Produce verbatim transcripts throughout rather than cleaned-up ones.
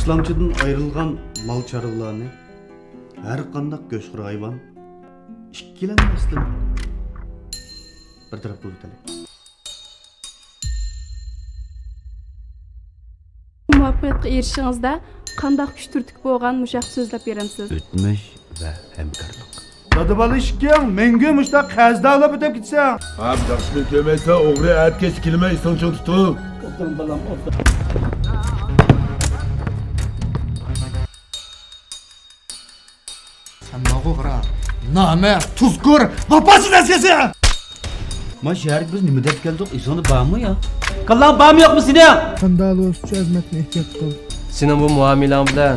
ئىسلامچىدىن ئايرىلغان مال-چارۋىلارنى ھەر قانداق گۆشخور ھايۋان ئىككىلەنمەستىن بىر تەرەپ قىلىۋېتەيلى. مۇۋەپپەقىيەتكە ئېرىشىشىڭىزدە قانداق كۈچ تۈرتكە بولغان مۇشۇ ھەقتە سۆزلەپ بېرەمسىز؟ ئۆتمۈش ۋە ھەمكارلىق. دادا بالا ئىككىڭ مەڭگۈ مۇشۇنداق قەرزدارلاپ ئۆتۈپ كېتىسەن. ھەم ياخشىنى كۆرمەيسەن، ئوغرى ئەتە كەچ كېلمەي ئېسىڭ چىڭ تۇتۇل. ئوبدان بالام، ئوبدان. سەن ماغۇ قارا. نامەرد، تۇزكور، ۋاپاسىز ئەسكەسى! ما شەھەرگە بىز نېمە دەپ كەلدۇق؟ ئېسىڭدە بارمۇ يا؟ كاللاڭ بارمۇ يوقمۇ سېنىڭ؟ قانداق بولسىچۇ ئەزىمەتنى ئېھتىيات قىل. سېنىڭ بۇ مۇئامىلەڭ بىلەن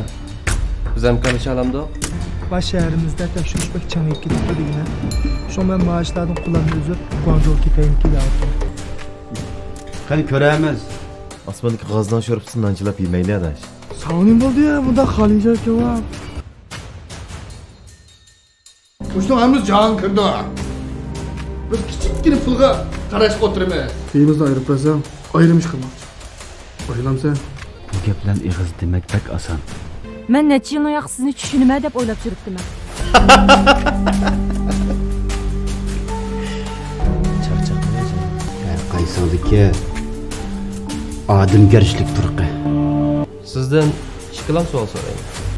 بىز ھەمكارلىشالامدۇق؟ باش شەھىرىمىزدە تەكشۈرۈش بەك چىڭىيىپ كېتىپتۇ دېگىنە. شۇڭا مەن مائاشلاردىن قولامنى ئۈزۈپ، گۇاڭجۇغا كېتەيىن كېلىۋاتىمەن. قېنى كۆرەرمىز. ئاسماندىكى غازنىڭ شورپىسىنى نان چىلاپ يېمەيلى ئاداش. ساڭا نېمە بولدى يا، بۇنداق خالىي جاي كېۋاپ؟ مۇشۇنىڭ ھەممىسى جاڭ كىرىدۇ. بىز كىچىككىنە پۇلغا قاراشقا ئولتۇرىمىز. ئۆيىمىزنى ئايرىپ بەرسەڭ، ئايرىم ئىش قىلماقچى. ئويلامسەن؟ بۇ گەپ بىلەن ئېغىز دېمەك بەك ئاسان. مەن نەچچە يىلنىڭ ياقى سىزنى چۈشىنىمەن دەپ ئويلاپ يۈرۈپتىمەن. چاقچاق قىلمايسەن. ھەر قايسىڭدىكى ئادەمگەرچىلىك تۇرقى. سىزدىن ئىككىلا سوئال سورايمەن.